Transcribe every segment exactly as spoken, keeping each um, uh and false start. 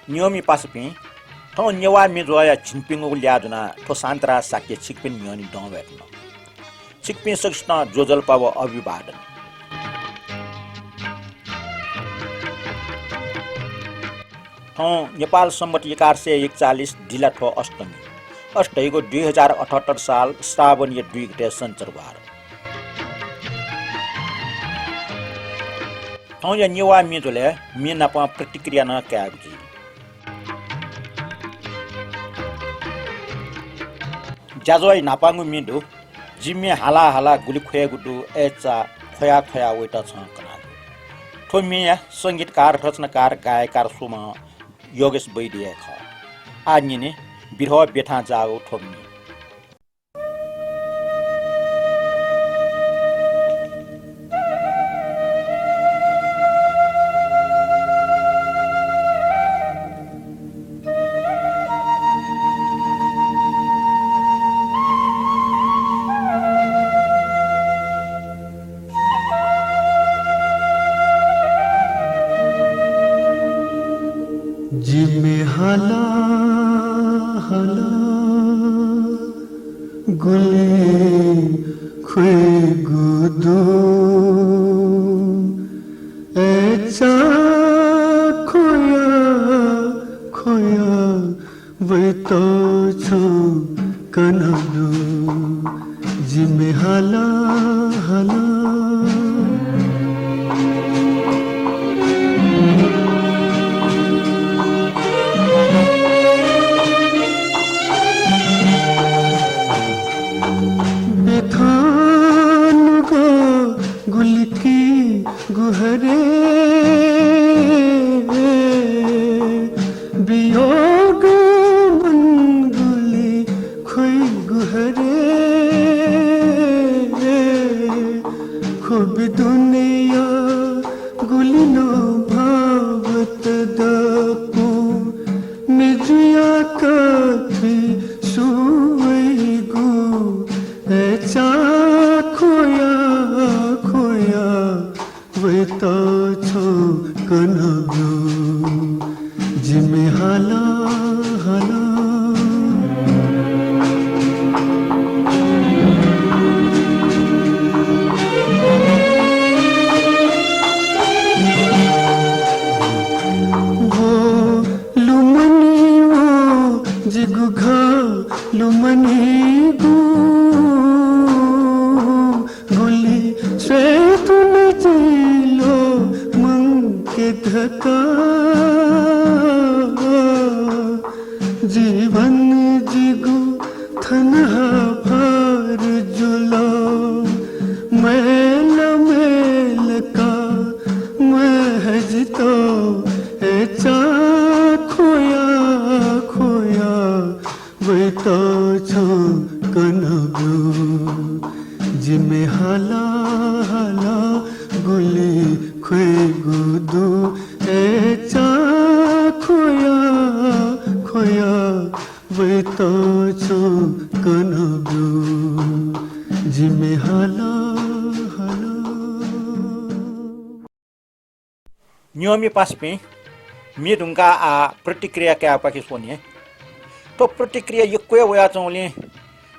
न्यंमि पासापिं, थौं नेवाः म्ये ज्वःया झिंप्यंगूगु ल्याः ज्वनाः थ्व शान्तराज शाक्य छिकपिनि न्ह्यःने दं वये धुन। छिकपिं सकसितं ज्वजलपा व अभिवादन। थौं नेपाल संवत् एघार सय एकचालिस दिलाथ्व अष्टमी, अष्टैगो दुई हजार अठहत्तर साल श्रावणया दुई गते सञ्चरवार। थौंया नेवाः म्ये ज्वलय् म्ये नाप प्रतिक्रिया नं कायेगु जुइ। ज्याझ्वःया न्हापांगु म्ये दु, जि म्ये हाला हाला गुलि ख्वयेगु दु, अय्‌चा ख्वया ख्वया वइत छं कनागु। थ्व म्येया संगीतकार, रचनाकार, गायककार स्वम्ह योगेश वैद्य हे खः। आः न्यने, बिरह ब्यथां जाःगु थ्व म्ये। जिमि हाला हाला गुलि खुइगु दु, अय्‌चा ख्वया ख्वया वइत छं कनाब्यु, जिमि हाला हाला। बेथानुगः गुलिकी गुहरे, वियोग मन गुलि खुइ गुहरे। खुबि दुनिया गुलि नं भावत दपु, मिजुया कथि सुवइगु, अय्‌चा ख्वया ख्वया वइत छं कनाब्यु, जिमि हाला हाला। वो लुमनी वो जिगु घ लुमनीगु, गुलि स्वये धुन जिलो मंके धकाः। जीवन जिगु थन हाभार जुल, मैल मैल का महजितो, अय्‌चा ख्वया ख्वया वइत छं कनाब्यु, जिमि हाला हाला गुलि खुइगु दु, अय्‌चा ख्वया ख्वया वइत छं कनाब्यु, जिमि हाला हाला। न्यंमि पासापिं, म्ये धुंकाः आः प्रतिक्रिया कायेपाखे स्वने। थ्व प्रतिक्रिया यक्व हे वयाच्वंगुलिं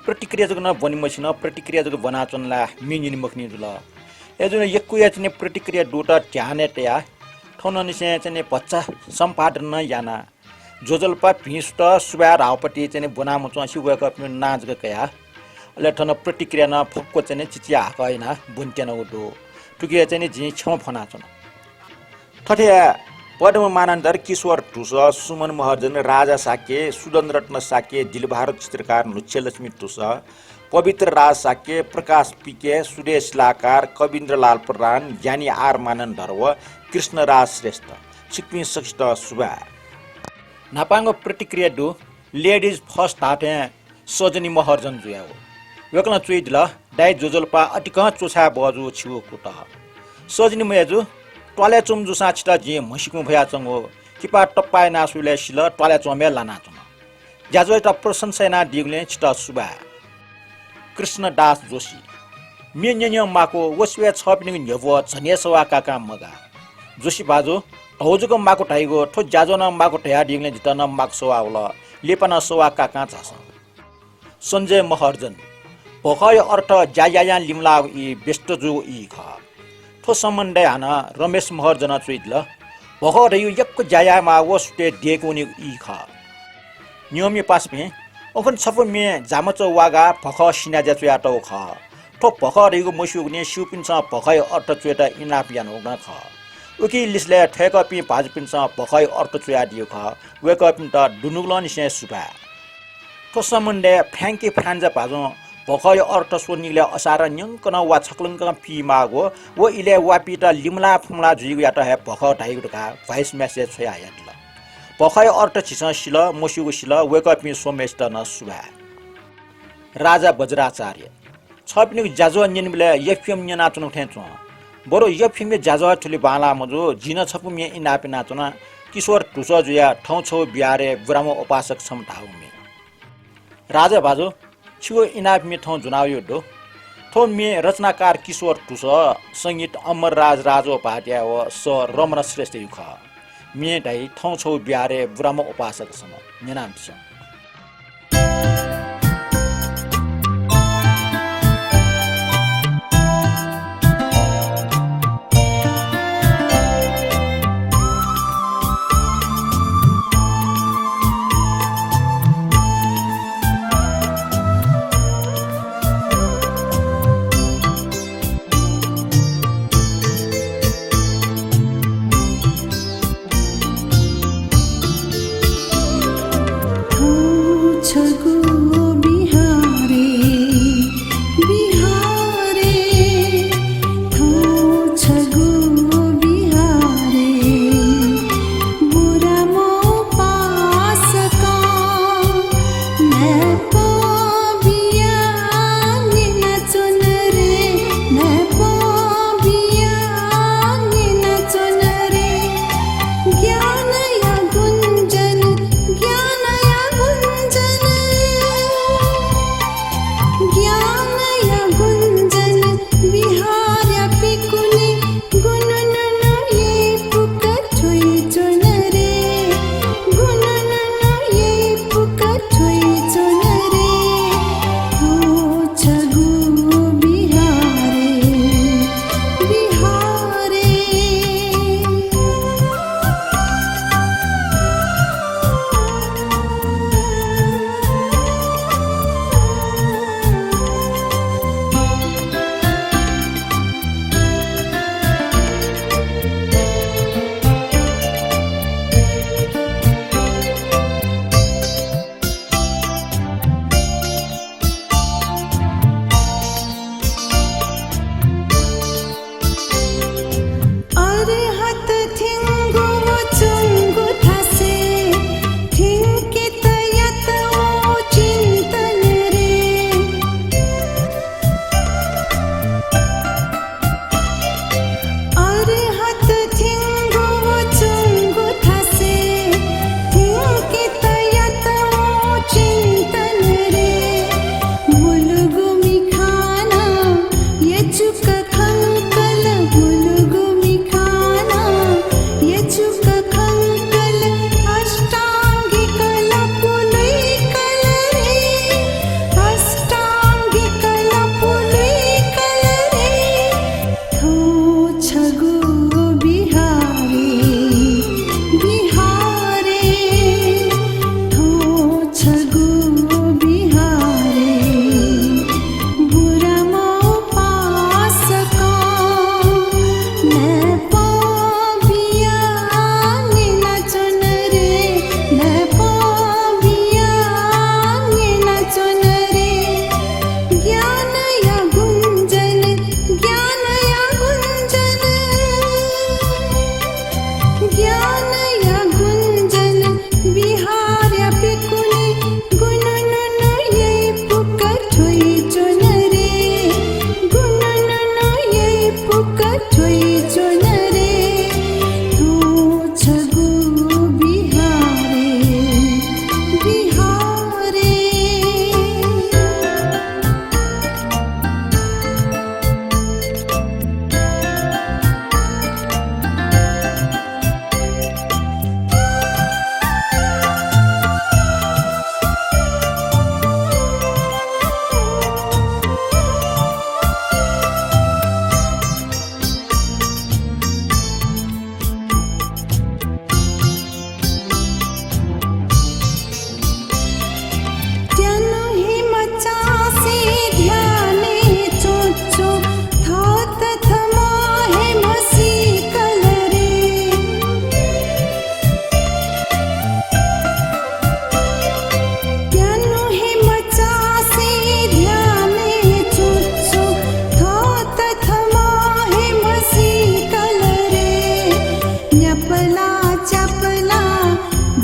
प्रतिक्रिया जक नं ब्वने मसिन, प्रतिक्रिया जक ब्वनाच्वन ला म्ये न्यने मखुनि जुल। अय्‌जूगुलिं यक्व हे चाहिँ नि प्रतिक्रिया दुत ध्यानय् तयाः थौंनिसें चाहिँ नि भचा सम्पादन नं याना। ज्वजलपा भिं सुथ सुभाय् धाःगु पति चाहिँ नि ब्वना मच्वंसे वय्‌कःपिनिगु नां जक कयाः, अले थन प्रतिक्रिया नं फक्व चाहिँ नि चिचिया हाकः यानाः ब्वनेत्यनागु दु। थुकिया चाहिँ नि जिं क्षमा फ्वनाच्वना। थथे पद्म मानन्धर, किशोर धुस, सुमन महर्जन, राजा शाक्य, सुदन रत्न शाक्य, दिलबहादुर चित्रकार, न्हुच्छेलक्ष्मी धुस, पवित्र राज शाक्य, प्रकाश पीके, सुदेश शिलाकार, कविन्द्र लाल प्रधान, ज्ञानी आर मानन्धर व कृष्णराज श्रेष्ठ, छिकपिं सकसित सुभाय्। न्हापांगु प्रतिक्रिया दु, ladies first धाःथें सजनी महर्जन जुयाव। वय्‌कलं च्वयादिल, दाइ ज्वजलपा अतिकं च्वछाये बहःजू छिगु कुतः। सजनी मय्‌जु, त्वालय् च्वंम्ह जूसां छितः जिं म्हसीकुं भयाच्वंगु, किपा तप्पा याना स्वयेबलय् सिल, त्वालय् च्वंम्ह हे लानाच्वन। ज्याझ्वःयात प्रशंसा यानादीगुलिं छितः सुभाय्। कृष्णदास जोशी, म्ये न्यनेगु माक्व व स्वयाः छःपिनिगु न्ह्यब्वः झन हे सवाः काकां मगाः। जोशी भाजु, धौ जक माकु धाइगु, थ्व ज्याझ्वः नं माकु धयादीगुलिं जितः नं माकु सवाः वल, लिपा नं सवाः काकां झासँ। सञ्जय महर्जन, भखःया अर्थ ज्या यायां लिमलाःगु ई, व्यस्त जूगु ई खः। थ्व सम्बन्धय् हानं रमेश महर्जनं च्वयादिल, भखः धइगु यक्व ज्या यायेमाःगु व सुथय् देय्‌के वनीगु ई खः। नियमया पासापिं, उखुन्हु छपु म्ये जामचा वागाः भखः सिनाज्या च्वयातःगु खः। थ्व भखः धइगु मस्यूगुलिं स्यूपिन्सं भखःया अर्थ च्वयेत इनाप यानागु नं खः। उकिया लिसलय् थ्वय्‌कःपिं भाजुपिन्सं भखःया अर्थ च्वयादीगु खः। वय्‌कःपिन्त दुनुगलंनिसें सुभाय्। थ्व सम्बन्धय् फ्र्याङ्की फ्रान्जा भाजुं भखःया अर्थ स्वनिगलय् असारं न्यंकनं वा छकलंकं पीमाःगु व इलय् वापित लिमलाः फुमलाः जुइगुयात हे भखः धाइगु धकाः voice message छ्वयाहयादिल। भखःया अर्थ झीसं सिल, मस्यूगु सिल, वय्‌कःपिं स्वम्हसित नं सुभाय्। राजा वज्राचार्य, छःपिनिगु ज्याझ्वः न्यनेबलय् FM न्यनाच्वनागु थें च्वं। बरु FM या ज्याझ्वः थुलि बांलाः मजू, जिं नं छपु म्ये इनाप यानाच्वना। किशोर धुसः जुयाः थौं छगू बिहारय् बुराम्ह उपासक छम्ह धाःगु म्ये। राजा भाजु, छिगु इनाप म्ये थौं ज्वनावयागु दु। थ्व म्ये रचनाकार किशोर धुसः, संगीत अमरराज राजोपाध्याय व सः रमण श्रेष्ठयागु खः। म्ये धाइ थौं छगू बिहारय् बुराम्ह उपासक छम्ह, न्यनादिसँ।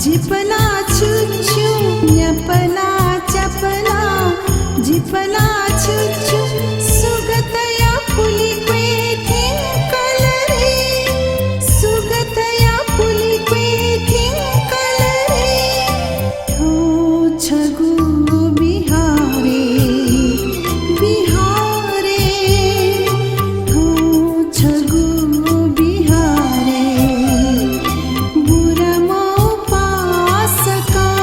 जिपला छुच्छु न्यापला च्यापला, जिपला छुच्छु सुगतया पुलिक्वे थिंकल रे, सुगतया पुलिक्वे थिंकल रे। थ्व छगू बिहारे, बिहारे, थ्व छगू बिहारे। बुराम्ह उपासकं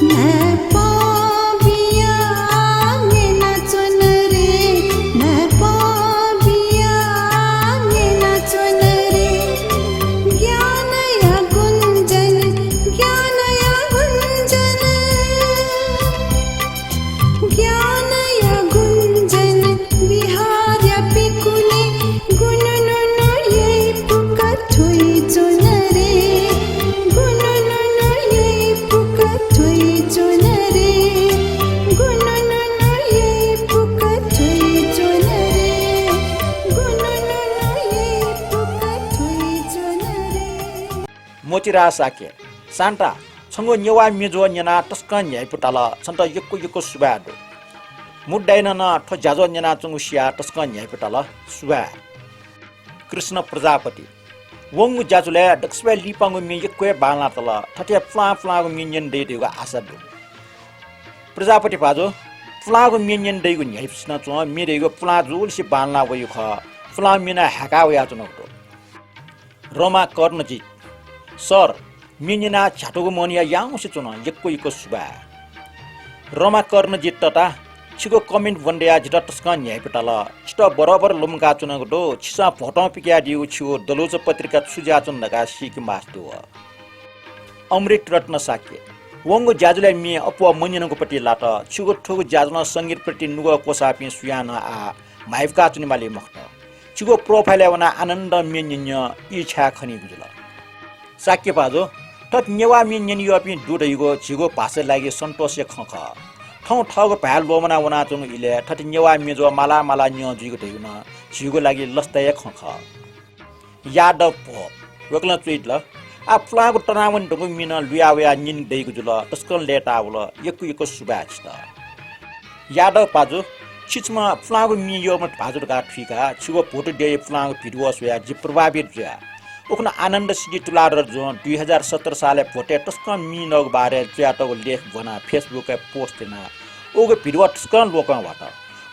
न्हाय्पं बियाः न्यनाच्वन रे, न्हाय्पं बियाः न्यनाच्वन रे। ज्ञानया गुञ्जन, ज्ञानया गुञ्जन। ज्ञानया गुञ्जन बिहारया पिकुले गुनुनुनु यइपुक थ्वइच्वन रे, गुनुनुनु यइपुक थ्वइच्वन रे, गुनुनुनु यइपुक थ्वइच्वन रे, गुनुनुनु यइपुक थ्वइच्वन रे। मोतीराज शाक्य, शान्ता, छंगु नेवाः म्ये ज्वः न्यनाः तसकं न्ह्याइपुताल, छन्त यक्व यक्व सुभाय् दु। मुद्दाइनं नं थ्व ज्याझ्वः न्यनाच्वंगु सियाः तसकं न्ह्याइपुताल, सुभाय्। कृष्ण प्रजापति, वंगु ज्याझ्वलय् दक्वसिबय् लिपांगु म्ये यक्व हे बांलातल, थथे पुलां पुलांगु म्ये न्यने दइ धइगु आशा दु। प्रजापति भाजु, पुलांगु म्ये न्यने दइगु न्ह्याइपुसे नं च्वं, म्ये धइगु पुलां जूलिसे बांलाना वइगु खः, पुलां म्ये नं हाय्का वयाच्वनागु दु। रमा कर्णजित, सर, म्ये न्यनाः झ्यातुगु मनया याउँसे च्वन, यक्व यक्व सुभाय्। रमा कर्णजित तता, छिगु comment ब्वने दयाः जितः तसकं न्ह्याइपुताल। छितः बरोबर लुमंकाच्वनागु दु, छिसं भ्वंतं पिकयादीगु छिगु दलुचा पत्रिका छु जुयाच्वन धकाः सीके मास्ति वः। अमृत रत्न शाक्य, वंगु ज्याझ्वलय् म्ये अप्वः मन्यनागु पति लात। छिगु थुगु ज्याझ्वलं संगीतप्रति नुगः क्वसाःपिं सुयां नं आः म्हाइपुकाच्वनेमाली मखुत। छिगु profile-य् वनाः आनन्दं म्ये न्यनेगु इच्छा खनीगु जुल। शाक्य भाजु, थथे नेवाः म्ये न्यने यःपिं दु धइगु झीगु भाषाया लागि सन्तोषया खँ खः। थौं थःगु भाय् ल्वःमना वनाच्वंगु इलय् थथे नेवाः म्ये ज्वः माला माला न्यं जुइगु धइगु नं झीगु लागि लसताया खँ खः। यादव भोट, वय्कलं च्वयादिल, आः पुलांगु तनावने धुंकूगु म्ये नं लुया वयाः न्यने दइगु जुल, तसकं लय्ताः वल, यक्व यक्व सुभाय् छितः। यादव भाजु, छि छम्ह पुलांगु म्ये यःम्ह भाजु धकाः थुइकाः छिगु भोटद्यःया पुलांगु video स्वयाः जि प्रभावित जुया। उखुन्हु आनन्द सिटी तुलाधर जुं दुई हजार सत्र सालय् भोटय् तसकं म्ये नःगु बारे च्वयातःगु लेख ब्वनाः Facebook-य् post यानाः उगु video तसकं लोकं ह्वात।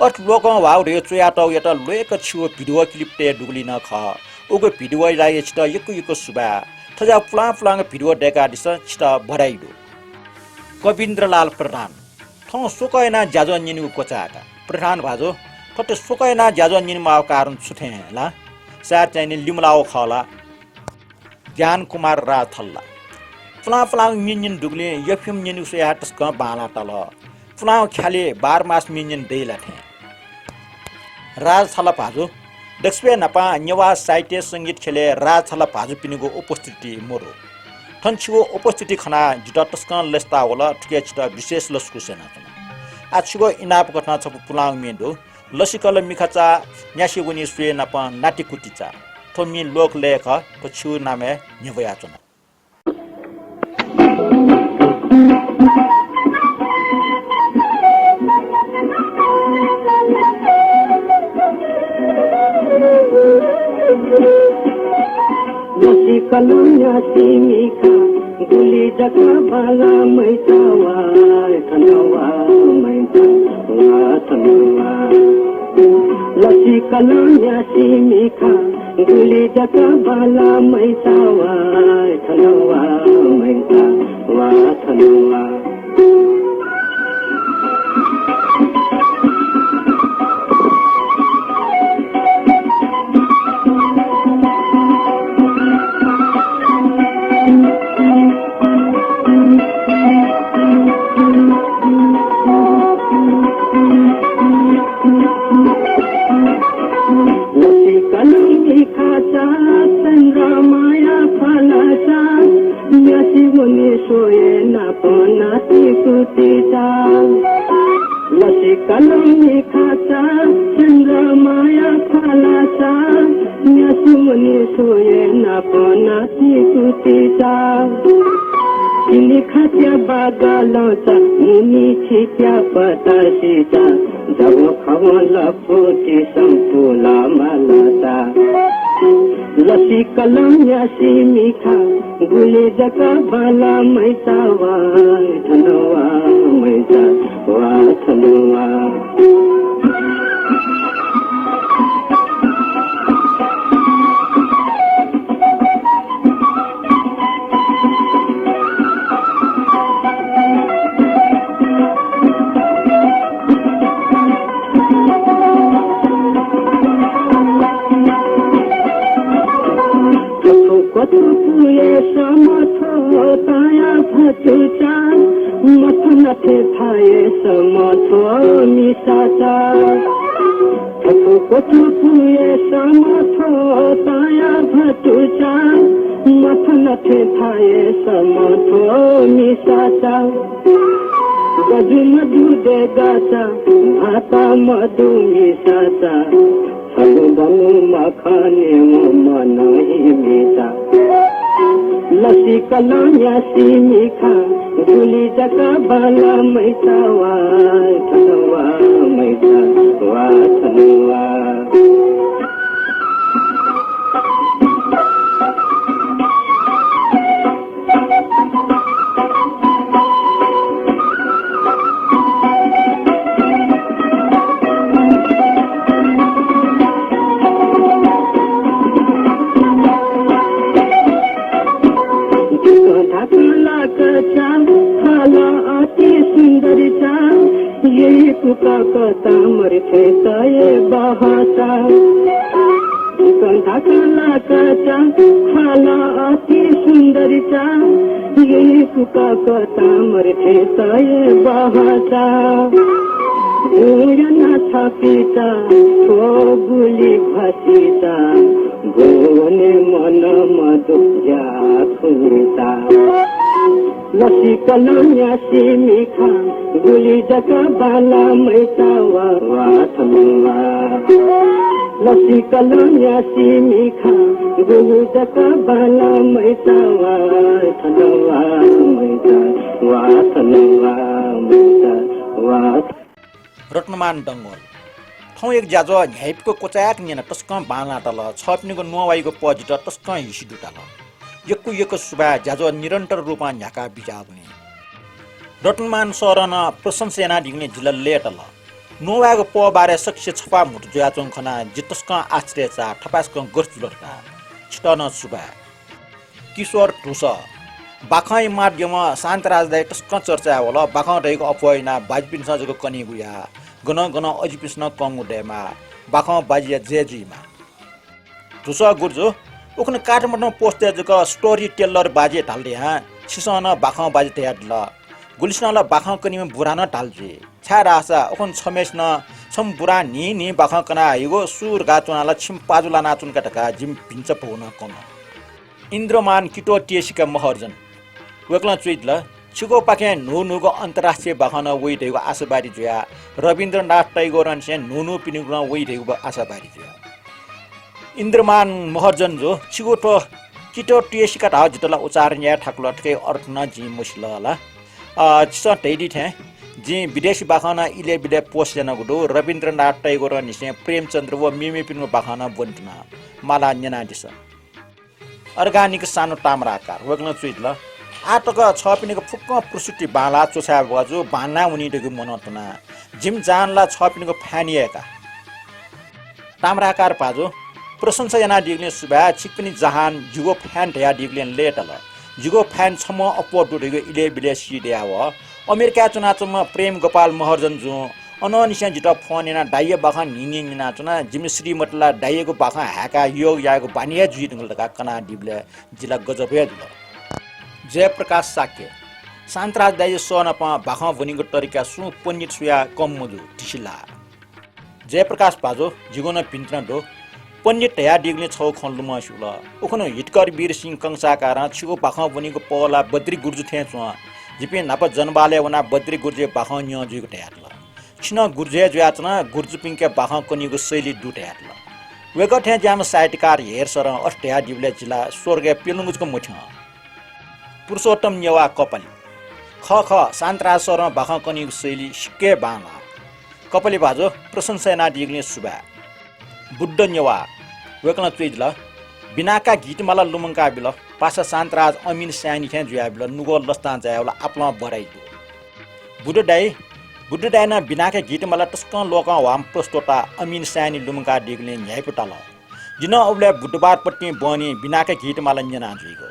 अथे लोकं ह्वाःगु धइगु च्वयातःगुयात ल्वय्क छिगु video clip तये दुगुलिं नं खः। उगु video-या लागि छितः यक्व यक्व सुभाय्। थज्याःगु पुलां पुलांगु video दय्कादिसँ, छितः बधाई दु। कविन्द्रलाल प्रधान, थौं स्वकः यानाः ज्याझ्वः न्यनेगु क्वचाय्का। प्रधान भाजु, थथे स्वकः यानाः ज्याझ्वः न्यने माःगु कारण छु थें ला? सायद चाहिँ नि लिमलाःगु खः ला? ज्ञान कुमार राजथल ला? पुलां पुलांगु म्ये न्यने दुगुलिं यःपिं न्यनेगु स्वयाः तसकं बांलाः ताल। पुलांगु ख्यालय् बाह्र मास म्ये न्यने दइ ला थें? राजथल भाजु, दक्वसिबय् न्हापां नेवाः साहित्य संगीत ख्यलय् राजथल भाजुपिनिगु उपस्थिति मदु। थन छिगु उपस्थिति खनाः जितः तसकं लसता वल, थुकिया छितः विशेष लसकुस यानाच्वना। आः छिगु इनाप कथं छपु पुलांगु म्ये दु। लसिकल मिखा चाः, न्यासि वनी स्वये नाप नातिकुति चाः। थ्व म्ये लोकलय् खः, थ्व छिगु नामय् न्ह्यब्वयाच्वना। लसिकलं न्यासि मिखा गुलि जक बांलाः मैता वा थन वा, मैता वा थन वा। लसिकलं न्यासि मिखा गुलि जक बांलाः मैता वा थन वा, मैता वा थन वा। लसिकलं मिखा चाः, चन्द्रमाया फाला चाः, न्यासि वनी स्वये नाप नातिकुति चाः। लसिकलं मिखा चाः, चन्द्रमाया फाला चाः, न्यासि वनी स्वये नाप नातिकुति चाः। खाच्या बागालचा, मुनि छिच्या पतासिचा, जव खवं लपुति सम्पुला मालचा। लसी कलंया सिमिखा, गुलि जक बांला मैचा वा थनवा, मैचा वा थनवा। क्वथु क्वथु पुये समथो ताया भतुचा, मथन थेथाये समथो मिसाचा। क्वथु क्वथु पुये समथो ताया भतुचा, मथन थेथाये समथो मिसाचा। गजु मधु देगाचा, भाता मधु मिसाचा, छगू दनु मखने मन हिमिसा। लसी कलंया सिमिखा, गुलि जक बांला मैचा वा थनवा, मैचा वा थनवा। ढाकलाकचा, खाला अति सुन्दरचा, यही कुकाक तामर थेतये बहचा। ढाकलाकचा, खाला अति सुन्दरचा, यही कुकाक तामर थेतये बहचा। उयना छपिता, थो गुलि भसिता, भुवने मन मधुज्या खुनिता। लसी कलंया सिमिखा, गुलि जक बांला मैचा वा, वा थनवा। लसी कलंया सिमिखा, गुलि जक बांला मैचा वा, थनवा मैचा, वा थनवा मैचा, वा। रत्नमान डंगोल। थौं एक ज्याझ्वः न्ह्याइपुक क्वचाय्क न्यना तसकं बांलाः तल। छःपिनिगु न्ववाइगु पः जितः तसकं हिसि दु ताल। यक्व यक्व सुभाय्, ज्याझ्वः निरन्तर रूपं न्ह्याका बिज्याःगुलिं। रत्नमान सरं नं प्रशंसा यानादीगुलिं जितः लय् ताल। न्ववाइगु पः बारे सकसिया छप्वाः म्हुतु जुयाच्वंगु खनाः जि तसकं आश्चर्य चाः, थपाय्सकं गथे जुल धकाः। छितः नं सुभाय्। किशोर धुसः। बाखंया माध्यमं शान्तराज दाइ तसकं चर्चाय् वल। बाखं धइगु अप्वः यानाः बाजिपिन्सं जक कनीगु या। गनं गनं अजिपिन्सं नं कंगु दयेमाः। बाखं बाजिया जय जुइमा। धुसः गुरुजु, उखुन्हु काठमाडौं पोस्टय् जक story teller बाजी धाल धयां छिसं नं बाखं बाजी धयादिल। गुलिसिनं ला बाखं कनीम्ह बुरा नं धाल जुइ। छाय्धाःसा उखुन्हु छम्हय्सिनं छम्ह बुरां न्हिं न्हिं बाखं कना हइगु, सु धकाः च्वनाः ला छिमि पाजु लानाच्वनी का धकाः जिमि भिंचा भौ नं कन। इन्द्रमान किटोटियसिका महर्जन। वय्कलं च्वयादिल, छिगुपाखें न्हू न्हूगु अन्तर्राष्ट्रिय बाखं नं वइ धइगु आशावादी जुया, रवीन्द्रनाथ टैगोरंनिसें न्हू न्हूपिनिगु नं वइ धइगु आशावादी जुया। इन्द्रमान महर्जन जु, छिगु थ्व किटोटियसिका धाःगु जितः ला उच्चारण याये थाकुल, थुकिया अर्थ नं जिं मसिल ला। अ, छिसं धयादी थें जिं विदेशी बाखं नं इलय् बिलय् post यानागु दु। रवीन्द्रनाथ टैगोरंनिसें प्रेमचन्द्र व मेमेपिनिगु बाखं नं ब्वनेधुन। मालाः न्यनादिसँ। अर्गानिक सानु ताम्राकार, वय्कलं च्वयादिल, आः तक छःपिनिगु फुक्कं प्रस्तुति बांलाः च्वछाये बज्याः बांलाः वनी धइगु मनं तुना। जिमि जान ला छःपिनिगु fan हे का। ताम्राकार भाजु, प्रशंसा यानादीगुलिं सुभाय्, छिकपिनि जहान जिगु fan धयादीगुलिं लय्ताल। जिगु fan छम्ह अप्वः दु धइगु इलय् बिलय् सी दयावः। अमेरिकाय् च्वनाच्वंम्ह प्रेम गोपाल महर्जन जुं अनंनिसें जितः फोन यानाः दाइया बाखं न्हिं न्हिं न्यनाच्वना। जिमि श्रीमती ला दाइयागु बाखं हाय्काः योग यायेगु बानी हे जुइधुंकल धकाः कनादीबलय् जि ला गजब हे जुल। जयप्रकाश शाक्य, शान्तराज दाइया सः नाप बाखं ब्वनीगु तरिका सुं पण्डित सुयां कम मजू, धिसिला। जयप्रकाश भाजु, जिगु नं भिंतुना दु। पण्डित धयादीगुलिं छगू खँ लुमं स्यूल। उखुन्हु हितकर वीर सिंह कंसाकारं छिगु बाखं ब्वनीगु पहला बद्री गुरुजु थें च्वं। जिपिं न्हापा जनबहालय् वनाः बद्री गुरुजुया बाखं न्यं जुइगु धयादिल। छिं नं गुरुजु हे जुयाच्वन, गुरुजुपिंके बाखं कनीगु शैली दु धयादिल। वय्कः थें ज्याःम्ह साहित्यकार हेर सरं अथे धयादीबलय् जि ला स्वर्गय् प्यलुंगु जक मथ्यं। पुरुषोत्तम नेवाः कपाली। खः खः, शान्तराज सरं बाखं कनीगु शैली सिक्क हे बांलाः। कपाली भाजु, प्रशंसा यानादीगुलिं सुभाय्। बुद्ध नेवाः, वय्कलं च्वयादिल, बिनाका गीतमाला लुमंकाबिल, पासा शान्तराज अमीन सायनी थें जुयाबिल, नुगः लसतां जायावल, आपालं बधाई दु। बुद्ध दाइ, बुद्ध दाइनं बिनाका गीतमाला तसकं ल्वकं ह्वाःम्ह प्रस्तोता अमीन सायनी लुमंकादीगुलिं न्ह्याइपु ताल। जि नं उबलय् बुधबारपट्टि बहनी बिनाका गीतमाला न्यना जुइगु।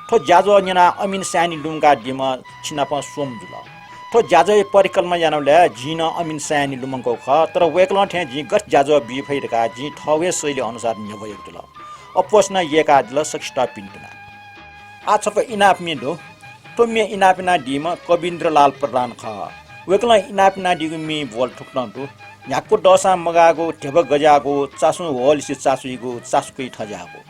थ्व ज्याझ्वः न्यनाः अमीन सायनी लुमंकादीम्ह छिनाप स्वम्ह जुल। थ्व ज्याझ्वःया परिकल्पना यानाबलय् जिं नं अमीन सायनी लुमंकूगु खः, तर वय्कलं थें जिं गथे ज्याझ्वः बी फइ धकाः जिं थःगु हे शैली अनुसार न्ह्यब्वयागु जुल। अप्वःसित नं यय्कादिल, सकसित भिंतुना। आः छपु इनाप म्ये दु। थ्व म्ये इनाप यानादीम्ह कवीन्द्रलाल प्रधान खः। वय्कलं इनाप यानादीगु म्येया बोल थुकथं दु। न्ह्याक्व दःसां मगाःगु, ध्यबा गज्याःगु, चासुं ह्वःलिसे चासुइगु, चासुकइ थज्याःगु।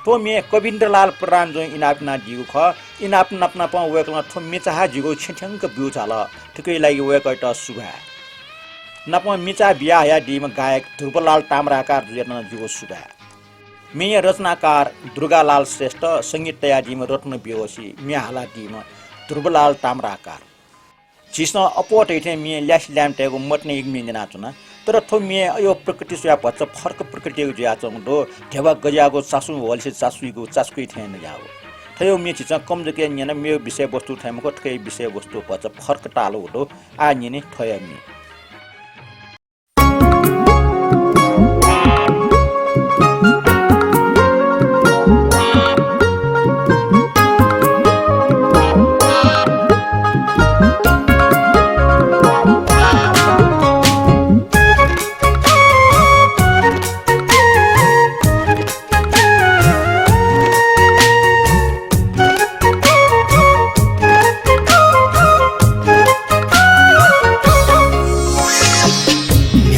थ्व म्ये कवीन्द्रलाल प्रधानजुं इनाप यानादीगु खः। इनाप नाप नापं वय्कलं थ्व म्ये चाहा जिगु छेँ थ्यंक ब्यूगु झाल। थुकिया लागि वय्कःयात सुभाय्। नापं म्ये चाहा बियाहयादीम्ह गायक ध्रुवलाल ताम्राकारजुयात नं जिगु सुभाय्। म्येया रचनाकार दुर्गालाल श्रेष्ठ, संगीत तयादीम्ह रत्न बेहोशी, म्ये हालादीम्ह ध्रुवलाल ताम्राकार। झीसं अप्वः धइथें म्ये ल्यासे ल्याय्म्ह तयेगु मतिनाया म्ये न्यनाच्वना। तर थ्व म्ये अय् प्रकृति स्वयाः भचा फरक प्रकृतियागु जुयाच्वंगु दु। ध्यबा गज्याःगु, चासुं ह्वःलिसे चासुइगु, चासुकइ थें नज्याःगु। थ्वयागु म्ये झीसं कम जक हे न्यन, मेगु विषयवस्तु थें मखु, थुकिया विषयवस्तु भचा फरक तालुगु दु। आः न्यने थ्वया म्ये।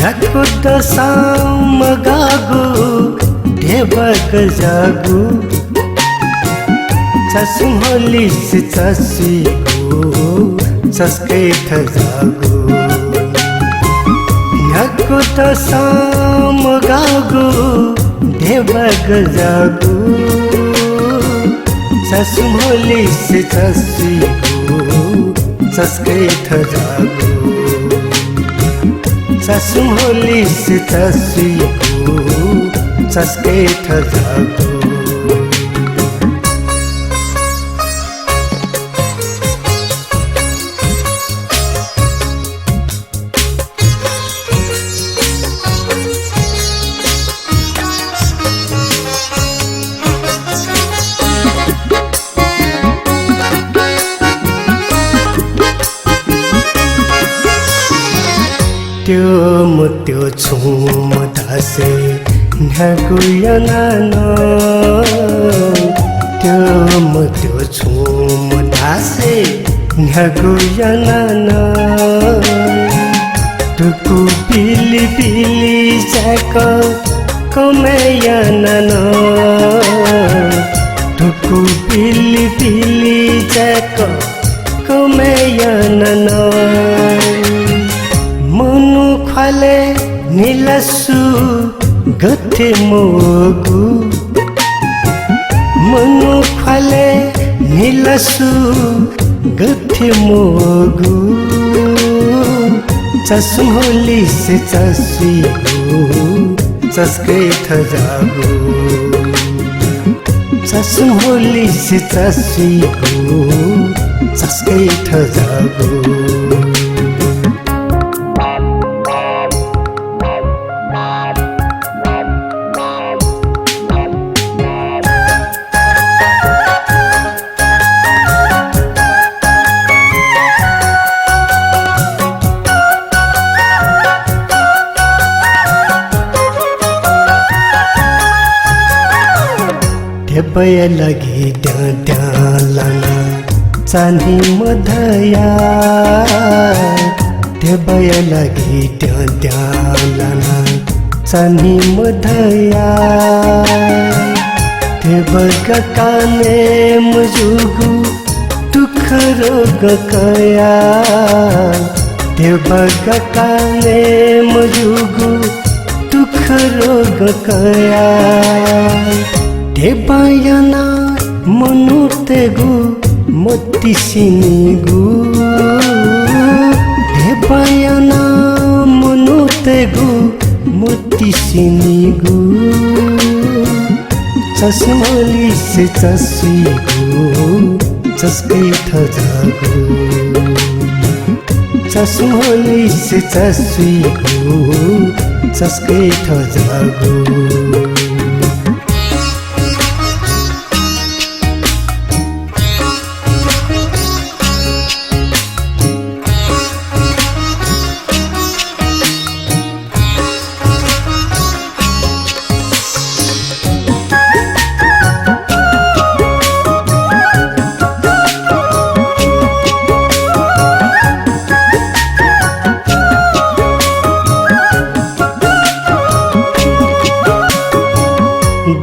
न्ह्याक्व दःसां मगाःगु, ध्यबा गज्याःगु, चासुं ह्वःलिसे चासुइगु, चासुकइ थज्याःगु। न्ह्याक्व दःसां मगाःगु, ध्यबा गज्याःगु, चासुं ह्वःलिसे चासुइगु, चासुकइ थज्याःगु। चासुं ह्वःलिसे चासुइगु, चासुकइ थज्याःगु। त्यो मत्यो छुं मधासे न्ह्यागु याना नं, त्यो मत्यो छुं मधासे न्ह्यागु याना नं, धुकु बिलि बिलि जाय्क कमय् याना नं, धुकु बिलि बिलि जाय्क कमय् याना नं। मनू ख्वालय् न्हिलासु गथे मोःगु, मनू ख्वालय् न्हिलासु गथे मोःगु, चासुं ह्वःलिसे चासुइगु, चासुकइ थज्याःगु। चासुं ह्वःलिसे चासुइगु, चासुकइ थज्याःगु। ध्यबाया लागि द्यां द्यां लाना चान्हि मधया, ध्यबाया लागि द्यां द्यां लाना चान्हि मधया। ध्यबा काने मजूगु दुःख रोग कया, ध्यबा काने मजूगु दुःख रोग कया। ध्यबा याना मनूतय्गु मतिसिनिगु, ध्यबा यानाः मनूतय्गु मतिसिनिगु, चस्मलिसे चस्वीगु, चस्कै थज्याःगु। चस्मलिसे चस्वीगु, चस्कै थज्याःगु।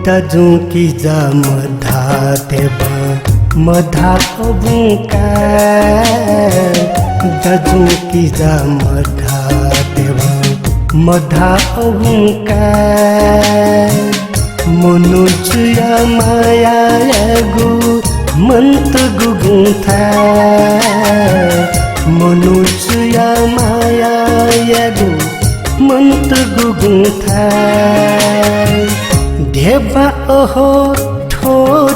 दाजुकिजा मधा ध्यबा, मधा अबुं काय्। दाजुकिजा मधा ध्यबा, मधा अबुं काय्। मनूतय्गु मायायागु मन्त गुगुं थाय्। मनूतय्गु मायायागु मन्त गुगुं थाय्। ध्यबा अहो थ्व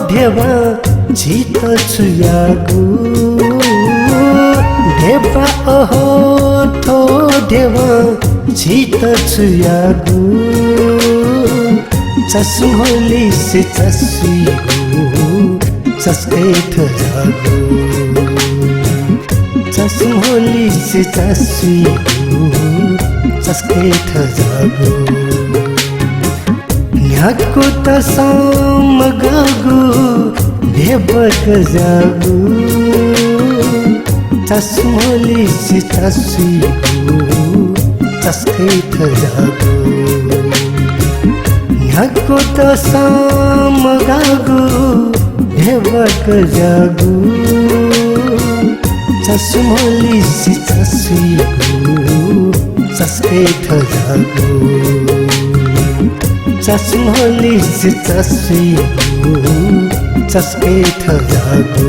ध्यबां झीत छु याःगु? ध्यबा अहो थ्व ध्यबां झीत छु याःगु? चस्मलिसे चस्वीगु, चस्कै थज्याःगु। चस्मलिसे चस्वीगु, चस्कै थज्याःगु। न्ह्याक्व तसं मगाःगु, ध्यबा कज्याःगु। चस्मलिसे चस्वीगु, चस्कै थज्याःगु। न्ह्याक्व तसं मगाःगु, ध्यबा कज्याःगु। चस्मलिसे चस्वीगु, चस्कै थज्याःगु। चस्मलिसे चस्वीगु, चस्कै थज्याःगु।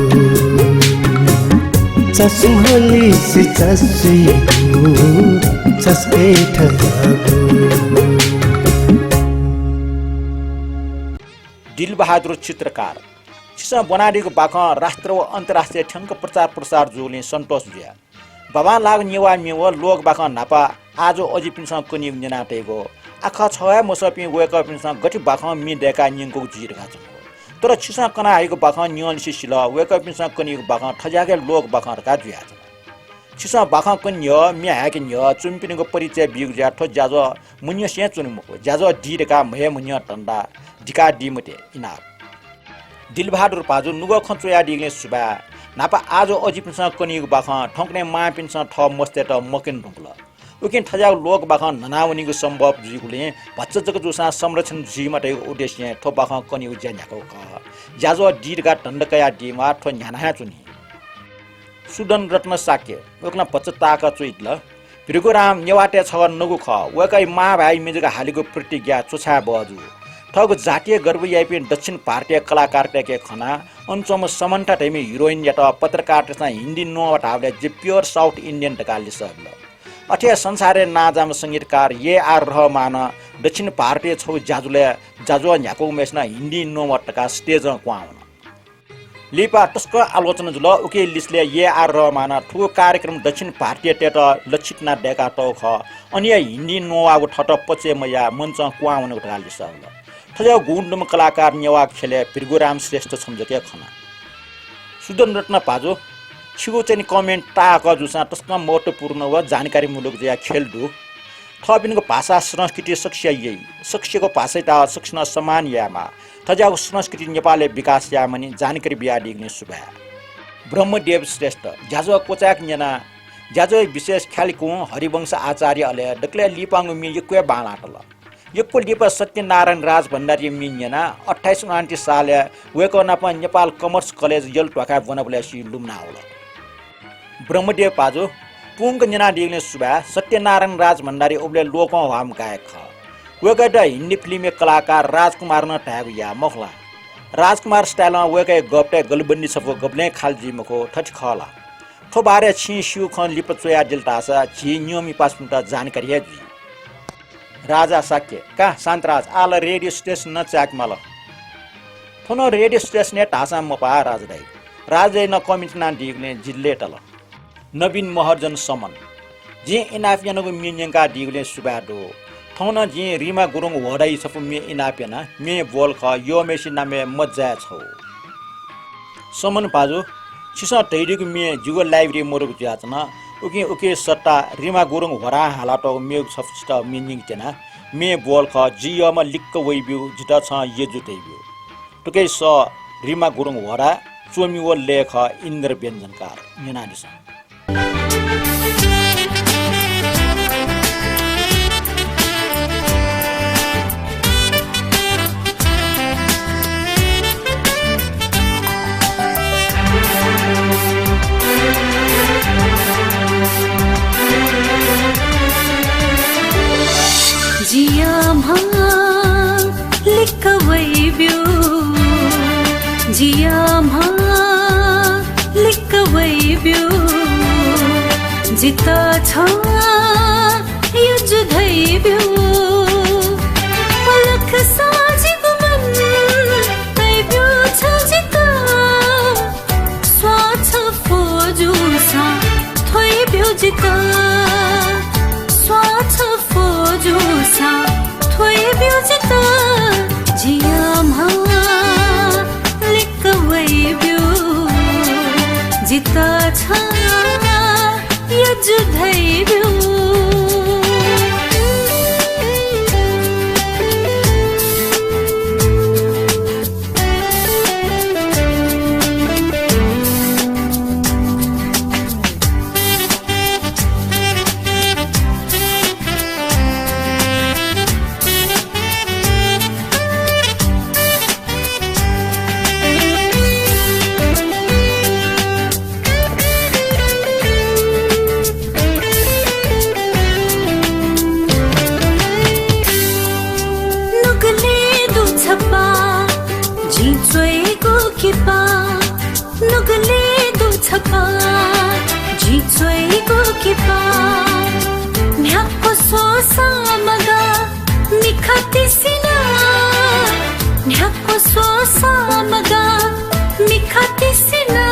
चस्मलिसे चस्वीगु, चस्कै थज्याःगु। दिलबहादुर चित्रकार, छिसं ब्वनादीगु बाखं राष्ट्र व अन्तर्राष्ट्रिय थ्यंक प्रचार प्रसार जूगुलिं सन्तोष जुया। बाबांलाःगु नेवाः म्ये व लोकबाखं न्हापा आः जूगु अजिपिन्सं कनीगु न्यनातयागु। आखः छगः हे मसःपिं वय्कःपिन्सं गथे बाखं म्ये दय्काः न्यंकूगु जुइ धकाः च्वनागु। तर छिसं कनाहयागु बाखं न्यंनिसें सिल, वय्कःपिन्सं कनीगु बाखं थज्याःगु हे लोकबाखं धकाः जुयाच्वन। छिसं बाखं कने न्ह्यः, म्ये हाय्के न्ह्यः च्वमिपिनिगु परिचय बीगु ज्या थ्व ज्याझ्वः मन्यंसें च्वने मखु। ज्याझ्वः दी धकाः म्हय् मन्यं धन्दा दिकादी मते। इनाप। दिलबहादुर भाजु, नुगः खँ च्वयादीगुलिं सुभाय्। न्हापा आः जूगु अजिपिन्सं कनीगु बाखं थौंकन्हय् मांपिन्सं थः मस्तय्त मकने धुंकल। उकिं थज्याःगु लोकबाखं न्हनावनीगु सम्भव जुइगुलिं भचा जक जूसां संरक्षण जुइमा धइगु उद्देश्यं थ्व बाखं कनीगु ज्या न्ह्याकागु खः। ज्याझ्वः दी धकाः धन्दा कयादीम्वाः, थ्व न्ह्याना हे च्वनी। सुदन रत्न शाक्य, वय्कलं भचा ताःक च्वइदिल। भृगुराम नेवाःतय् छगः नगु खः। वय्कःया मांभाय् मिजंक हालीगु प्रतिज्ञा च्वछाये बहःजू। थःगु जातीय गर्व याइपिं दक्षिण भारतीय कलाकारतय्के खनाः अन च्वंम्ह समन्था धइम्ह हिरोइनयात पत्रकारतय्सं हिन्दी नोवा धाःबलय् जि pure South Indian धकाः लिसः बिल। अथे हे संसारय् नांजाःम्ह संगीतकार ए आर रहमानं दक्षिण भारतय् छगू ज्याझ्वलय् ज्याझ्वः न्ह्याकूम्हय्सिनं हिन्दी नोवा धकाः stage-ं क्वहां वन। लिपा तसकं आलोचना जुल। उकिया लिसलय् ए आर रहमानं थुगु कार्यक्रम दक्षिण भारतीयतय्त लक्षित यानाः दय्कातःगु खः। अन हे हिन्दी नोवाःगु थःत पचय् मयाः मञ्चं क्वहां वनागु धकाः लिसः बिल। थज्याःगु गुणदुम्ह कलाकार नेवाः ख्यलय् भृगुराम श्रेष्ठ छम्ह जक हे खना। सुदन रत्न भाजु, छिगु चाहिँ comment ताःक जूसां तसकं महत्त्वपूर्ण व जानकारीमूलक जुयाः ख्यलय् दु। थःपिनिगु भाषा संस्कृति सकसिया यइ, सकसियागु भाषायात सकसिनं सम्मान यायेमाः। थज्याःगु संस्कृति नेपालय् विकास यायेमानि, जानकारी बियादीगुलिं सुभाय्। ब्रह्मदेव श्रेष्ठ, ज्याझ्वः क्वचाय्क न्यना। ज्याझ्वःया विशेष ख्यालय् कुं हरिवंश आचार्य अले दकलय् लिपांगु म्ये यक्व हे बांलाः तल। यक्व लिपा सत्यनारायण राजभण्डारीया म्ये न्यनाः अट्ठाइस उनान्तिस सालय् वय्कः नाप नेपाल commerce college यल ध्वाखाय् ब्वनाबलय् सी लुमना वल। ब्रह्मदेव भाजु, पुंक न्यनादीगुलिं सुभाय्। सत्यनारायण राजभण्डारी उबलय् लोकंह्वाःम्ह गायक खः। वय्कःयात हिन्दी फिल्मया कलाकार राजकुमारनं धायेगु याः, मखु ला? राजकुमार स्टाइलं वय्कःया गःपतय् गलबन्दी छपु गबलें खाल जुइ मखु, थथे खः ला? थ्व बारे छिं स्यू खँ लिपा च्वयादिल धाःसा झी नियमिपासुन्त जानकारी हे जुइ। राजा शाक्य, का शान्तराज, आः ला रेडियो स्टेसन नं चायेके माल। थ्व नं रेडियो स्टेसन हे धाःसां मपाः राजा दाइ। राजा दाइ नं कमिटी नां दीगुलिं जि लय्ताल। नवीन महर्जन समन, जिं इनाप यानागु म्ये न्यंकादीगुलिं सुभाय् दु। थौं नं जिं रिमा गुरुङ होदाइ छपु म्ये इनाप याना, म्ये ब्वल खः, यःम्हेसित नामय् मज्जाय् छउ। समन भाजु, छिसं धयादीगु म्ये जिगु library मदुगु जुयाच्वन। उकिं उकी सट्टा रिमा गुरुङ होदां हालातःगु मेगु छपु छितः म्ये न्यंकेत्यना। म्ये ब्वल खः, जि यःम्ह लिक्क वइब्यु, जितः छं यजु धइब्यु। थुकी सः रिमा गुरुङ होदा, च्वमि व लय् खः इन्द्र व्यञ्जनकार। न्यनादिसँ। जिया म्ह लिक्क वइब्यु, जिया म्ह लिक्क वइब्यु, जितः छं यजु धइब्यु। पलख साजिगु मन तइब्यु छ जितः, स्वां छफो जूसां थ्वइब्यु जितः, स्वां छफो जूसां थ्वइब्यु जितः, जिया म्ह लिक्क वइब्यु, जितः छं यजु धइब्यु। नुगलय् दु छपा जिं च्वइगु किपा, नुगलय् दु छपा जिं च्वइगु किपा। न्ह्याक्व स्वःसां मगाः मिखा तिसिना, न्ह्याक्व स्वःसां मगाः मिखा तिसिना।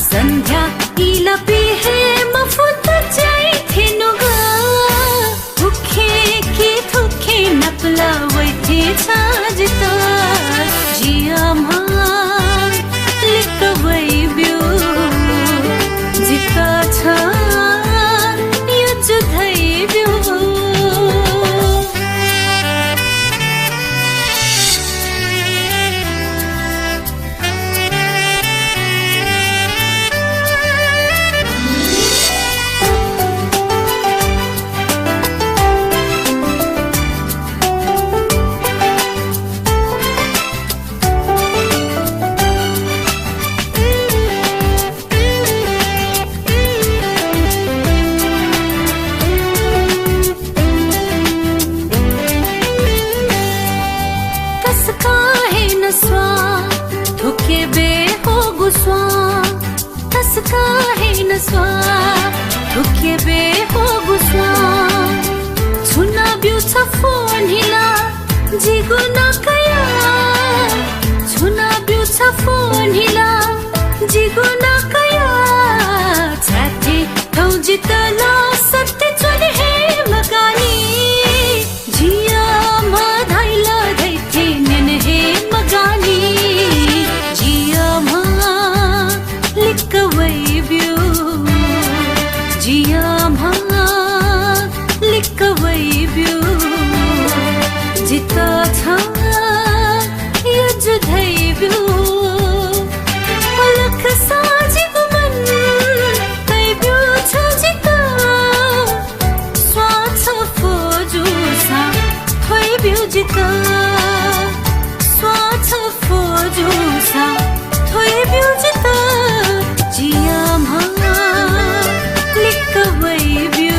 सन्ध्या इलापि हे मफुत ज्याइथें नुगः। थुखें कि थुखें नापलाः वइथें छाय् जितः, जिया म्ह लिक्क वइब्यु, जितः छं यजु धइब्यु। तसकं हे नस्वां, थुखे बे होगु स्वां। तसकं हे नस्वां, थुखे बे होगु स्वां। छुना ब्यु छफो न्हिला, जिगु नां कयाः। छुना ब्यु छफो न्हिला, जिगु नां कयाः। छाय् थें थौं जितः ला सत्य च्वने हे मगानि। जिया म्ह धाइ ला धाइथें न्यने हे मगानि। जिया म्ह लिक्क वइब्यु, जिया म्ह लिक्क वइब्यु, जितः छं यजु धइब्यु। पलख साजिगु मन तइब्यु छ जितः। स्वां छफो जूसां थ्वइब्यु जितः। स्वां छफो जूसां थ्वइब्यु जितः। जिया म्ह लिक्क वइब्यु।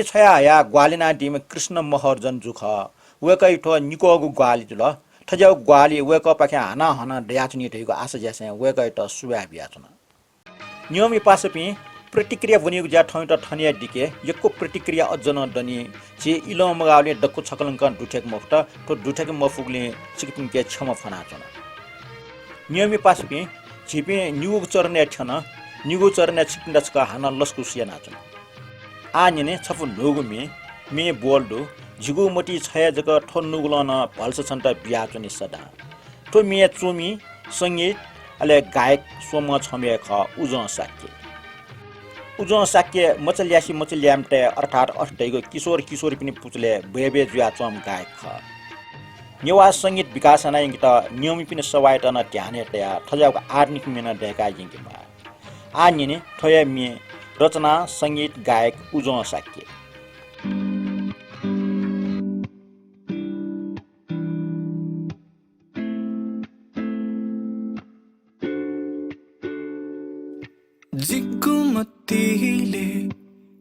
छ्वया हयाः ग्वाहालि यानादीम्ह कृष्ण महर्जन जु खः। वय्कःया थ्व निक्वःगु ग्वाहालि जुल। थज्याःगु ग्वाहालि वय्कःपाखें हानं हानं दयाच्वनी धइगु आशा यासें वय्कःयात सुभाय् बियाच्वना। नियमया पासापिं, प्रतिक्रिया ब्वनीगु ज्या थौंयात थन हे दिके। यक्व प्रतिक्रिया अज्याःगु दनि। झी इलं मगाःगुलिं दक्व छकलंकं दुथ्याके मफुत। थ्व दुथ्याके मफुगुलिं छिकपिन्के क्षमा फ्वनाच्वना। नियमया पासापिं, झीपिं निगूगु चरणय् थ्यन। निगूगु चरणय् छिकपिन्त छकः हानं लसकुस यानाच्वना। आः न्यने छपु न्हूगु म्ये, म्ये बोल दु। झीगु मतिइ छ हे जक, थ्व नुगलं नं भलसा छन्त बियाच्वनी सदां। थ्व म्ये च्वमि, संगीत, अले गायक स्वम्ह छम्ह हे खः, उजं शाक्य। उजं शाक्य मचा ल्यासे मचा ल्याय्म्हतय् अर्थात् अथे धइगु किशोर किशोरीपिनि पुचलय् बय्बय् जुयाच्वंम्ह गायक खः। नेवाः संगीत विकास यानायंकेत नियमपिनि सभायात नं ध्यानय् तयाः थज्याःगु आधुनिक म्ये नं दय्काः यंकेमाः। आः न्यने थ्व हे म्ये, रचना, संगीत, गायक उजं शाक्य। जिगु मतिले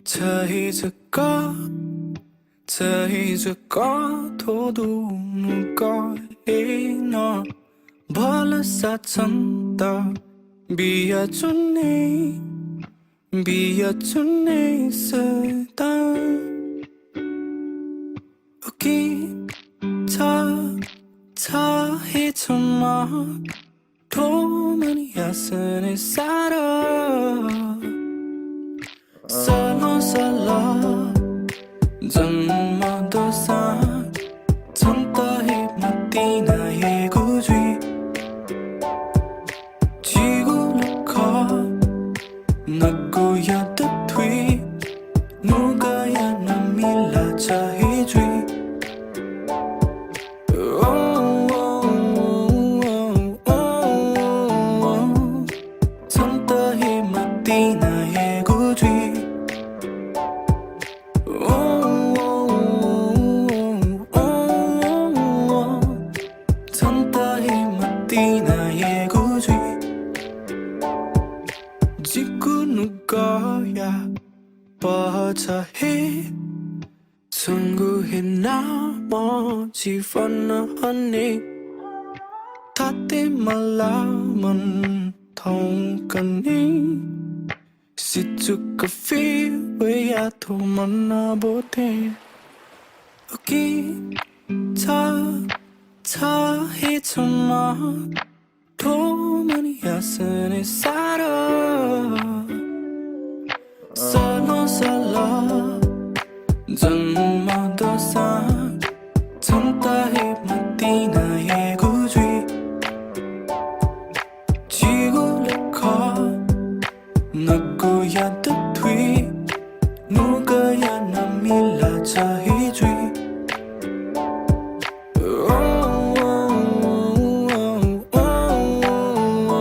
छ हे जक, छ हे जक थ्व नुगलय् नं भलसा छन्त बियाच्वने, बियाच्वने सदां। उकिं छ, छ हे छम्ह थ्व मनया संसार। सलं सलं जन्म दःसां छन्त हे मतिना यय्गु जुइ। झीगु लखं नगुया दथुइ, नुगः यानाः मिला छ हे जुइ। ओ, ओ, ओ, ओ, ओ, छन्त हे मतिना यय्गु जुइ। ओ, ओ, ओ, ओ, ओ, छन्त हे मतिना यय्गु जुइ। जिगु नुगःया पहः छ हे, छंगु हे नामं जीवन हने। थाते मलामन थौंकन्हय् सिचुक फि वया थ्व मना ब्वथें। उकिं छ, छ हे छम्ह थ्व मनया संसार। सलं सलं जन्म दःसां छन्त हे मतिना यय्गु जुइ। झीगु लखं नगुया दथुइ, नुगः यानाः मिला छ हे जुइ। ओ, ओ, ओ, ओ, ओ,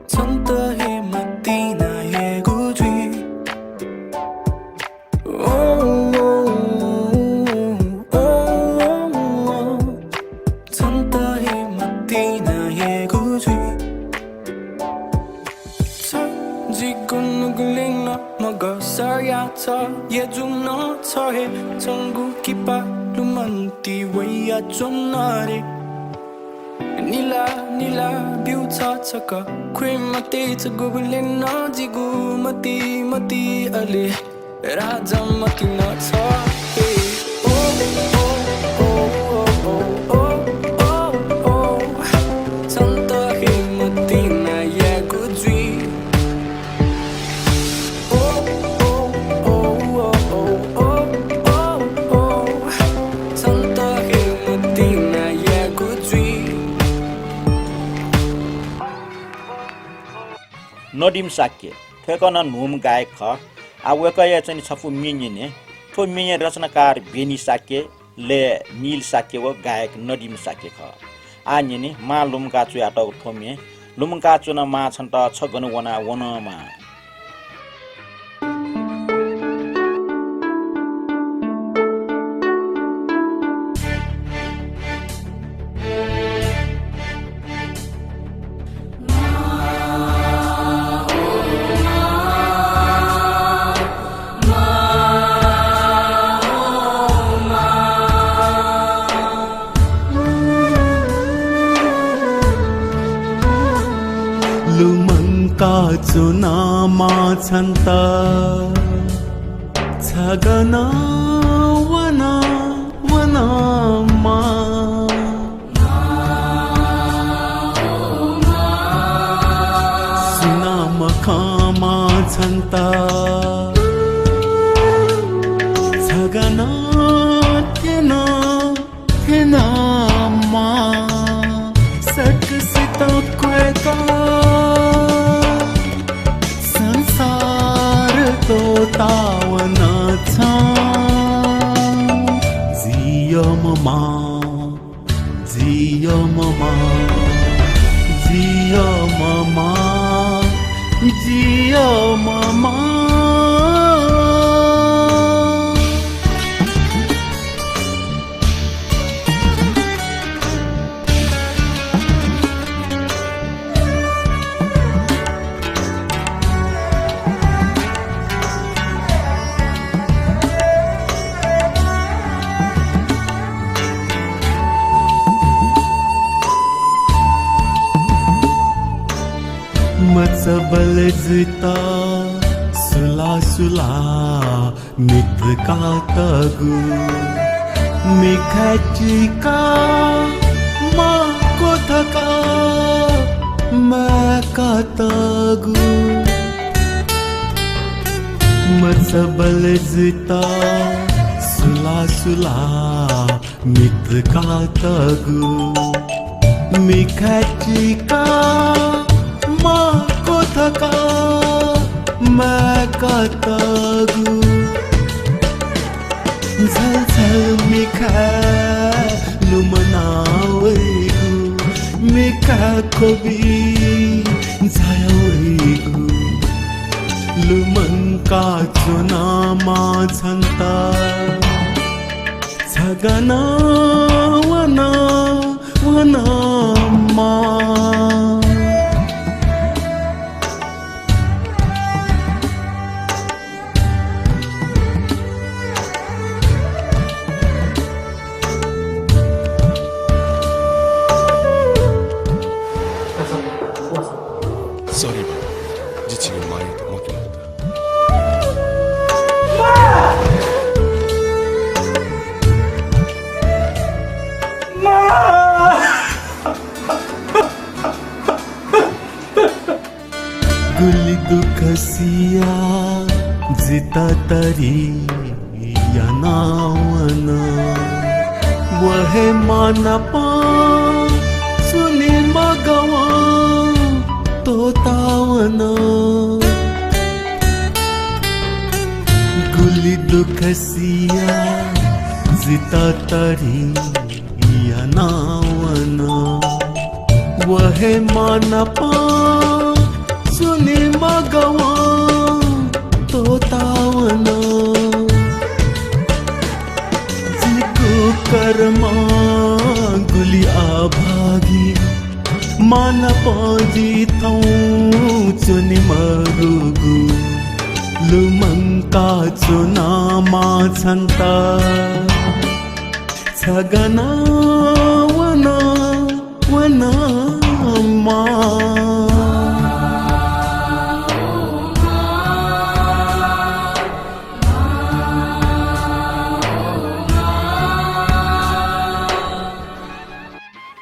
छन्त हे मतिना यय्गु जुइ। ओ, ओ, ओ, ओ, ओ, छन्त हे मतिना यय्गु जुइ। छ जिगु नुगलय् नं मगः सःया छ, यजुं नं छ हे छंगु किपा लुमन्ति वयाच्वन रे। निला निला ब्यू छ छकः खुइमते छ गुबलें नं जिगु मति मति अले राजा मतिना छ हे। ओ, ओ, ओ, छन्त हे मतिना यय्गु जुइ। ओ, ओ, छन्त हे मतिना यय्गु जुइ। नदिम शाक्य, थ्व हे नं न्हूम्ह गायक खः। आः वय्कःया च्वनी छपु म्ये न्यने। थ्व म्येया रचनाकार बेनी शाक्य, लय् नील शाक्य व गायक नदिम शाक्य खः। आः न्यने मां लुमंका च्वयातःगु थ्व म्ये। लुमंका च्वनाः मां छन्त छ गन वनाः वनं मां। लुमंका च्वनामा छन्त, छ गन वन, वनामा। सुनां मखंमा छन्त, छ गन थ्यन थ्यनामा। सकसित क्वय्का संसार त्वःतावन छं। जियम मां, जियम मां, जियम मां, जियम मां। मचबल जुइत सुला सुला मित कातःगु, मिखाय् चीका मां क्वथका माय् कातःगु। मचबल जुइत सुला सुला मित कातःगु, मिखाय् चीका मां क्वथका माय् कातःगु। झलझल मिखाय् लुमना वइगु, मिखाय् ख्वबि झाया वइगु। लुमंका च्वनामा छन्त, छ गन वन, वनामा। Sorry बाबा, जि छिगु मायात मखु मखुत। गुलि दुःख सिया जितः तरी याना वन। व हे मांनापं सुने मगावं त्वःता वन। गुलि दुःख सिया जितः तरी याना वन। व हे मांनापं सुने मगावं त्वःता वन। जिगु कर्म गुलि अभागी, मांनापं जि थौं च्वने मरुगु। लुमंका च्वनामा छन्त, छ गन वन, वनामा।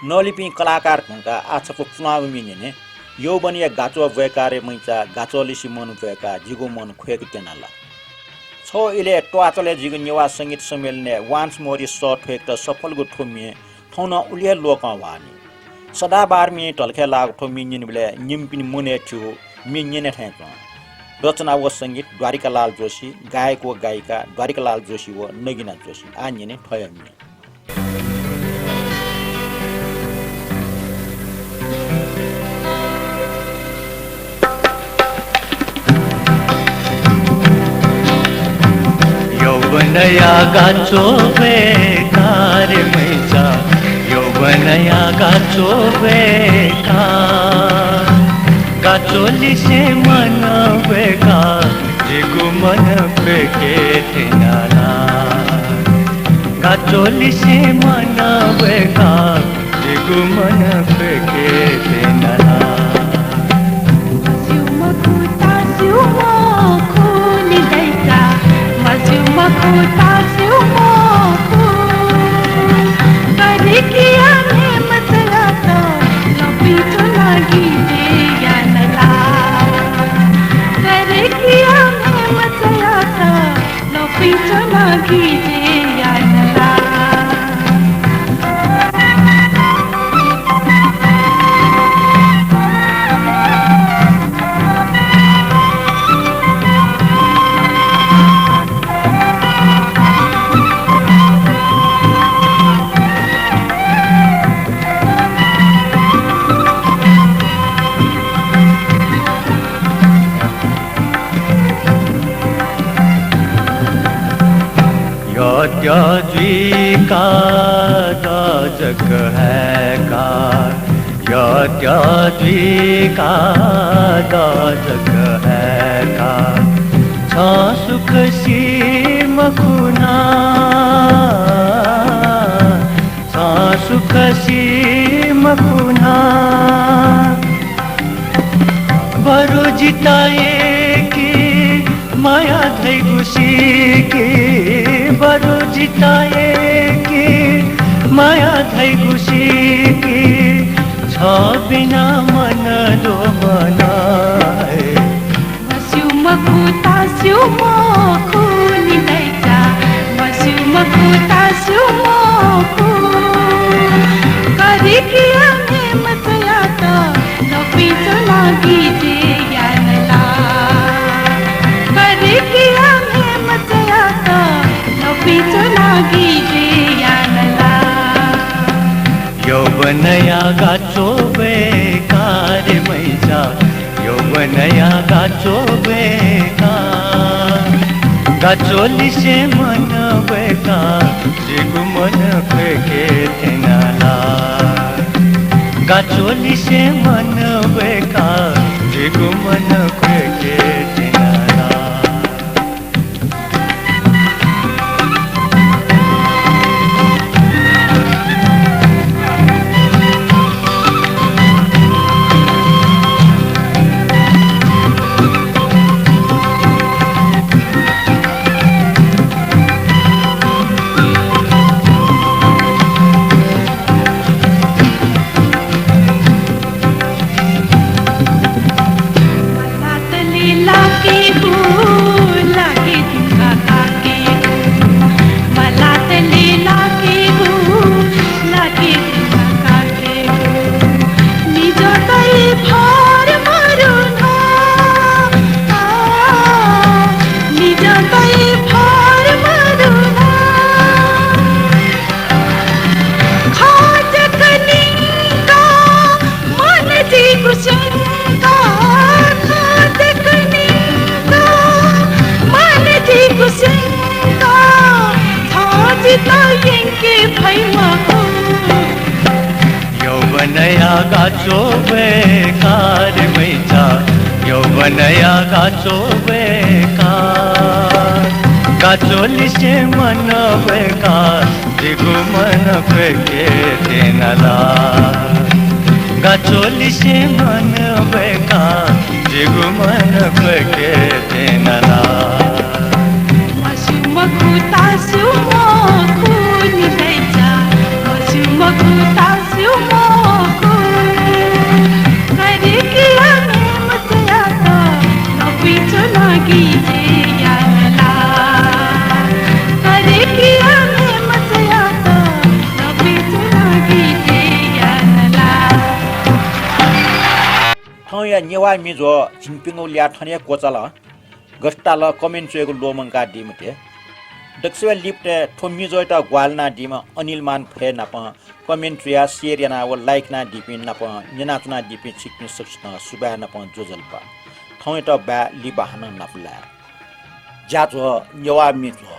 नलिपिं कलाकार धुंकाः आः छकू पुलांगु म्ये न्यने। यौवनया गाच्वः ब्वय्काः रे मैचा, गाच्वःलिसे मन ब्वय्काः जिगु मन ख्वय्के त्यनाला। छगू इलय् त्वाःचलय् जुइगु नेवाः संगीत सम्मेलनय् वान्स मोरी सः थ्वय्केत सफलगु थ्व म्ये थौं नं उलि हे लोकं ह्वाःनि। सदाबहार म्ये धलखय् लाःगु थ्व म्ये न्यनेबलय् निम्हपिनि मनय् थ्यू म्ये न्यने थें च्वं। रचना व संगीत द्वारिकालाल जोशी, गायक व गायिका द्वारिकालाल जोशी व नगिना जोशी। आः न्यने थ्वया म्ये। यौवनया गाच्वः ब्वय्काः रे मैचा, यौवनया गाच्वः ब्वय्काः, गाच्वःलिसे मन ब्वय्काः जिगु मन ख्वय्के त्यनाला। गाच्वःलिसे मन ब्वय्काः जिगु मन ख्वय्के त्यनाला। यत्य जुइका द जक हय्‌का, यत्य जुइका द जक हय्‌का, छं सुख सी मखु नं, छं सुख सी मखु नं। बरु जितः यय्‌कि माया धइगु सीकि, बरु जितः यय्‌कि माया धइगु सीकि, छ बिना मन दु मन हे। म्हस्यू मखु तास्यू मखु नि दाइचा, म्हस्यू मखु तास्यू मखु। करिकिया मेमचयात लपिं च्वनागि जे यानला। करिकिया मेमचयात लपिं च्वनागि जे यानला। यौवनया गाच्वः ब्वय्‌का रे मैचा, यौवनया गाच्वः ब्वय्‌का। गाच्वःलिसे मन ब्वय्‌का, जिगु मन ख्वय्‌के त्यनाला। गाच्वःलिसे मन ब्वय्‌का, जिगु मन ख्वय्‌के त्यनाला। यौवनया गाच्वः ब्वय्‌का रे मैचा, यौवनया गाच्वः ब्वय्‌का। गाच्वःलिसे मन ब्वय्‌का, जिगु मन ख्वय्‌के त्यनाला। गाच्वःलिसे मन ब्वय्‌का, जिगु मन ख्वय्‌के त्यनाला। म्हस्यू मखु तास्यू मखु नि दाइचा, म्हस्यू मखु तास्यू मखु। करिकिया मेमचयात लपिं च्वनागि जे यानला। करिकिया मेमचयात लपिं च्वनागि जे यानला। थौंया नेवाः म्ये ज्वः झिंप्यंगू ल्याः थन हे क्वचाल। गथे ताल comment च्वयेगु ल्वःमंकादी मते। दकसिबय् लिपतय् थ्व म्ये ज्वःयात ग्वाहालि यानादीम्ह अनिल मान फय् नाप comment च्वयाः share यानाः व like यानादीपिं नाप न्यनाच्वनादीपिं छिकपिं सकसितं सुभाय् नाप ज्वजलपा। थौंयात बाय्, लिपा हानं नापलाये। ज्याझ्वः नेवाः म्ये ज्वः।